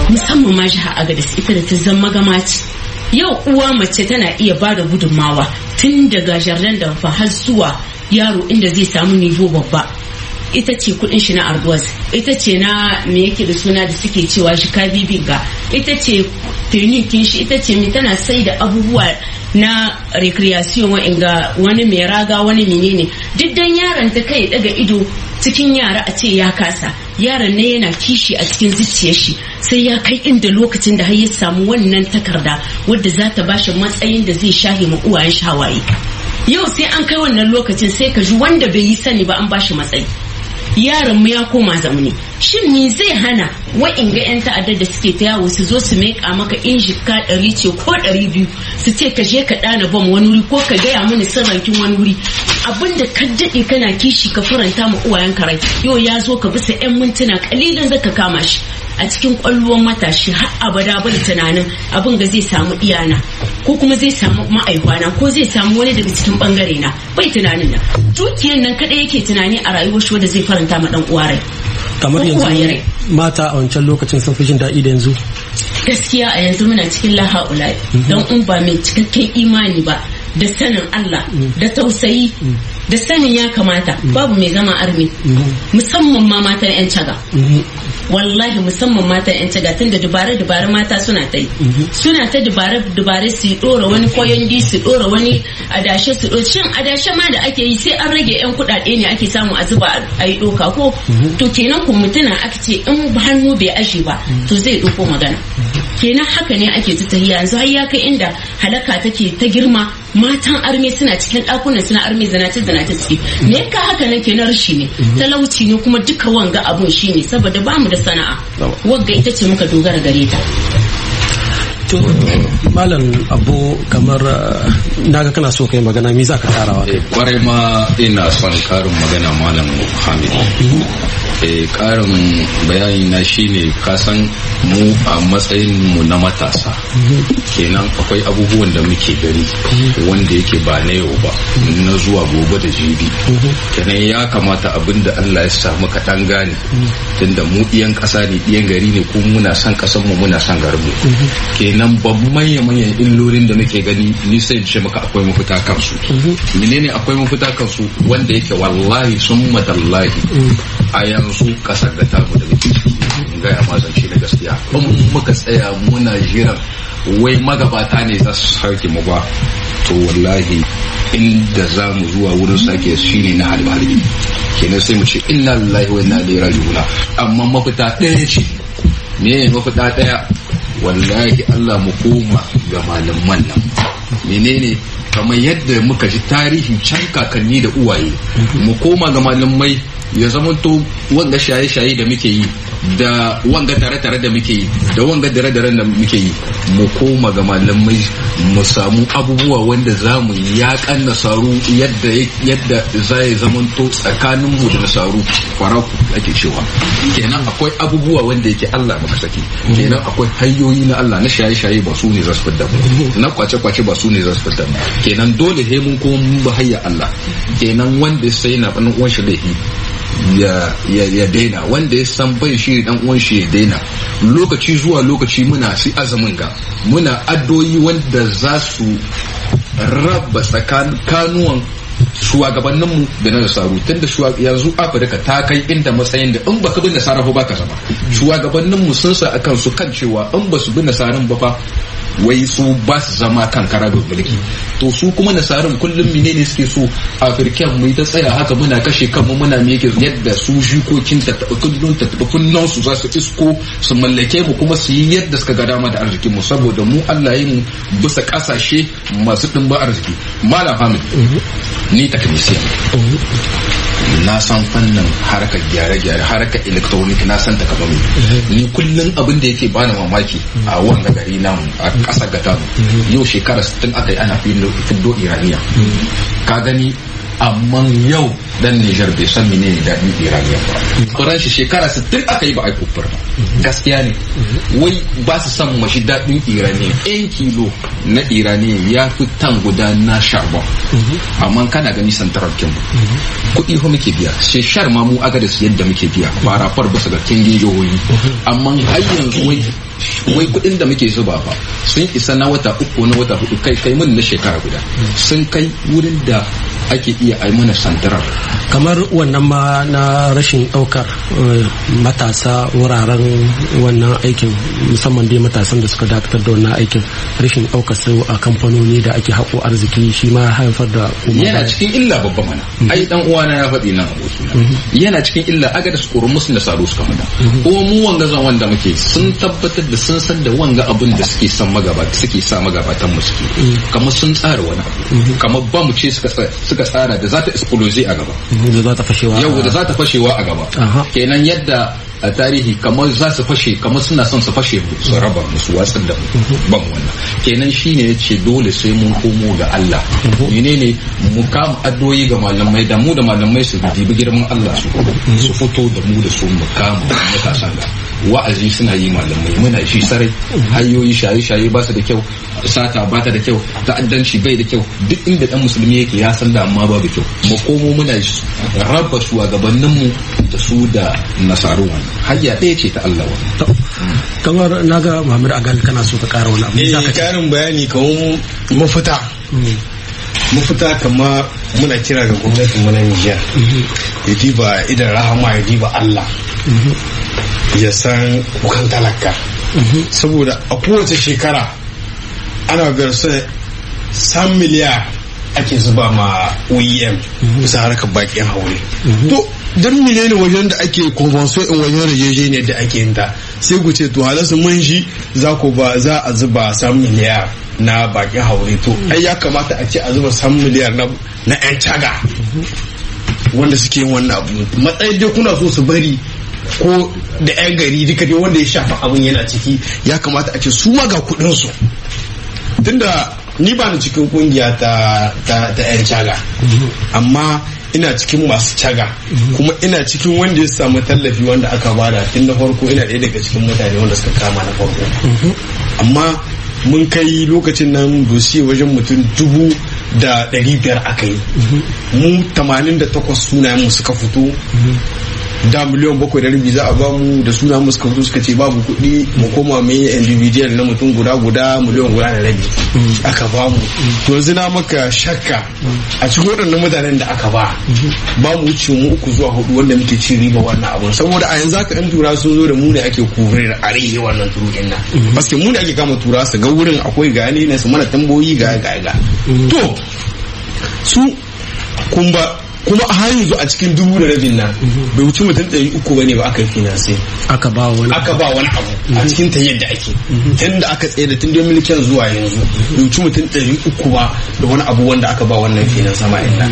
Musamman ma jiha Agadez, ita da ta zama gama ce. Yau uwa mace tana iya ba da gudunmawa tun daga jardin da fa har zuwa yaro inda zai samu nivo babba. Ita ce kudin shi na arduaz, ita ce na me yake da suna da suke cewa shi kabibin ga, ita ce tunikin shi, ita ce mai tana sai da abubuwa na recreation, wa'inga wani mai raga, wani menene, duk dan yaron ta kai daga ido cikin yara a ce ya kasa. Yaron ne yana kishi a cikin zuciyar shi, sai ya kai inda lokacin da har ya samu wannan takarda wadda za ta bashi matsayin da zai shahe ma uwayen shi hawaye. Yau sai an kai wannan lokacin, sai ka ji wanda bai yi sani ba an bashi matsayi. Yaron mu ya koma zamani. Shin me zai hana wa'inga 'yan ta'addar da suke ta yawo su zo su meka maka in jikka 100 ce ko 200, su ce ka je ka ɗana bom wani wuri ko ka gaya mini sirrankin wani wuri? Abinda ka daɗe kana kishi ka faranta ma uwayen rai, yau ya zo ka bisa 'yan mintuna kalilan zaka kama shi. A cikin kwallon matashi har abada bai tunanin abin ga zai samu iyana ko kuma zai samu ma'aikwana ko zai samu wani daga cikin bangare na. Bai tunanin nan, dukiyar nan kadai yake tunani a rayuwar shi wanda zai faranta ma dan uwa rai. Kamar ko uwaye yanzu rai. Mata a wancan lokacin sun fi jin daɗi da yanzu? Gaskiya a yanzu muna cikin laha'ula, don in ba mai cikakken imani ba da sanin Allah da tausayi da sanin ya kamata, babu mai zama armi, musamman ma matan 'yan caga. Wallahi musamman matan 'yan caga, tun da dubare dubare mata suna ta yi, suna ta dubare dubare, su dora wani koyon di, su dora wani adashe, su dora shin adashe ma da ake yi, sai an rage 'yan kudade ne ake samu a zuba a yi doka ko. To kenan kun mutuna aka ce in hannu bai ashe ba to zai ɗauko magana. Kenan haka ne ake ta tahiya. Yanzu har ya kai inda halaka take ta girma, matan arme suna cikin ɗakunan suna arme, zinace zinace suke. Me ka haka nan? Kenan rashi ne, talauci ne, kuma duka wanga abun shine saboda bamu da sana'a, wagga ita ce muka dogara gare ta. To Malam Abu, kamar naga kana so kai magana, me za ka karawa kai? Kwarai ma ina son karin magana, Malam Hamid. Karin bayani na shine, kasan mu a matsayin mu na matasa, kenan akwai abubuwan da muke gani wanda yake ba na yau ba, na zuwa gobe da jibi. Kenan ya kamata abin da Allah ya sa muka dan gane, tunda mu ɗiyan ƙasa ne, ɗiyan gari ne, ko muna son ƙasar mu, muna son garin mu. Kenan babban manyan manyan illolin da muke gani, ni sai in ce maka akwai mafita kansu. Menene akwai mafita kansu? Wanda yake wallahi sun matallahi, a yanzu kasar da tamu da muke ciki, in gaya ma zance na gaskiya, in muka tsaya muna jiran wai magabata ne za su sake mu ba, to wallahi inda za mu zuwa wurin sake shine na harbi harbi. Kenan sai mu ce inna lillahi wa inna ilaihi raji'un. Amma mafita ɗaya ce. Me mafita ɗaya? Wallahi Allah, mu koma ga malaman nan. Menene? Kamar yadda muka ji tarihi can, kakanni da uwaye, mu koma ga malamai, ya zamanto wanga shaye-shaye da muke yi, da wanga tare-tare da muke yi, da wanga dare-daren da muke yi, mu koma ga malamai, mu samu abubuwa wanda za mu yakan nasaru, yadda za ya zamanto tsakaninmu da nasaru faraku ake cewa. Kenan akwai abubuwa wanda yake Allah maka saki. Kenan akwai hanyoyi na Allah. Na shaye-shaye ba su ne za su fidda mu, na kwace-kwace ba su ne za su fidda mu. Kenan dole he mun kuma mun bi hayya Allah. Kenan wanda sai na ɗan uwan shi laifi ya daina, wanda ya san bai shi dan uwan shi ya daina. Lokaci zuwa lokaci muna si azumin ga, muna addoyi wanda za su raba tsakanin kanuwan shugabanninmu da na nasaru, tunda yanzu Afirka ta kai inda matsayin da in baka bi nasara ba ka zama. Shugabanninmu sun sa akan su kan cewa in ba su bi nasarin ba fa, wai su ba su zama kan karagar mulki. To su kuma nasarin kullum menene suke so? Afirken mu yi ta tsaya haka muna kashe kanmu, muna me yake, yadda su jikokin ta taɓa kullum ta taɓa kunnan su za su isko su mallake mu, kuma su yi yadda suka ga dama da arzikin mu, saboda mu Allah ya mu bisa kasashe masu ɗimbin arziki. Malam Hamid, ni technician, na san fannin harkar gyare-gyare, harkar electronic, na san takamami. Ni kullum abin da yake bani mamaki a wanga gari namu, a ƙasar gata mu, yau shekara 60 aka yi ana fiddo iraniya, ka gani, amma yau dan Nijar bai san menene daɗin iraniya ba. Kuran shi shekara 60 aka yi ba a yi kufur ba. Gaskiya ne, wai ba su san mashi daɗin iraniya. 1 kilo na iraniya ya fi tan guda na charbon. Amma kana gani santarar kin kuɗi ho muke biya sai shar ma mu aga da yadda muke biya farafar bisa ga kingin jihohi, amma har yanzu wai Wai kuɗin da muke zuba fa sun isa na wata 3, na wata 4, kai kai mun na shekara guda, sun kai wurin da ake iya ai mana santarar. Kamar wannan ma na rashin ɗaukar matasa wuraren wannan aikin, musamman dai matasan da suka dakatar da wannan aikin, rashin ɗaukar su a kamfanoni da ake haƙo arziki, shi ma haifar da kuma yana cikin illa babba mana. Ai dan uwana ya faɗi nan, abokina, yana cikin illa. Aga da su musu da saro suka faɗa ko mu wanga zan wanda muke, sun tabbatar da sun san da wanga abin da suke san magabata suke sa magabatan mu suke kamar sun tsara wani abu, kamar ba mu ce suka tsara da za ta explode a gaba. Da za ta fashewa. Yau da za ta fashewa a gaba kenan, yadda a tarihi kamar za su fashe, kamar suna son su fashe mu, su raba mu, su watsar da mu ban wannan kenan. Shine yace dole sai mun komo ga Allah. Menene mu kama addoyi ga malamai, da mu da malamai su dibi girman Allah, su fito da mu da su mu kama matasan ga wa'azi. Suna yi malamai, muna shi sarai. Hanyoyi shaye-shaye ba su da kyau, sata ba ta da kyau, ta'addanci bai da kyau. Duk inda dan musulmi yake ya san da, amma babu kyau. Mu komo muna raba shugabanninmu da su da nasaru. Wannan hayya ɗaya ce ta Allah wannan. Kamar naga Muhammad Agal, kana so ka ƙara wani abu? Eh, karin bayani kamar mafita kama muna kira ga gwamnatin mu na Nijar ya diba idan rahama, ya diba Allah, ya san kukan talaka, saboda a kowace shekara ana verser 100 miliyar ake zuba ma OIM bisa harkar bakin haure. To dan miliyan wajen da ake convention in wajen yarjejeniyar da ake yin ta, sai ku ce to halasu mun shi za ku ba za a zuba 100 miliyar na bakin haure. To ai ya kamata a ce a zuba 100 miliyar na yan caga wanda suke yin wannan abu. Matsayin dai kuna so su bari ko da yan gari duka dai wanda ya shafa abin yana ciki, ya kamata a ce su ma ga kudin su, tunda ni ba ni cikin kungiya ta yan caga, amma ina cikin masu caga, kuma ina cikin wanda ya samu tallafi wanda aka bada tun da farko. Ina ɗaya daga cikin mutane wanda suka kama na farko, amma mun kai lokacin nan dossier wajen mutum 1500 aka yi, mu 88 sunayen mu suka fito. Da 7.5 miliyan za a bamu, da suna mu suka fito suka ce babu kuɗi, mu koma mu yi individual na mutum guda guda, 1.5 miliyan aka bamu. To yanzu na maka shakka a cikin waɗannan mutanen da aka ba, ba mu wuce mu uku zuwa hudu wanda muke cin riba wannan abun, saboda a yanzu haka yan tura sun zo da mu ne ake couvrir a rage wannan turuƙin nan, paske mu ne ake kama tura su ga wurin akwai gane ne su mana tambayoyi ga ga ga. To su kumba kuma a har yanzu a cikin 1.5 miliyan nan bai wuce mutum 300 bane ba aka yi finance. Aka ba wani. Aka ba wani abu a cikin ta yadda ake tun da aka tsaye da tun 2015 zuwa yanzu, bai wuce mutum 300 ba da wani abu wanda aka ba wannan finance sama inda.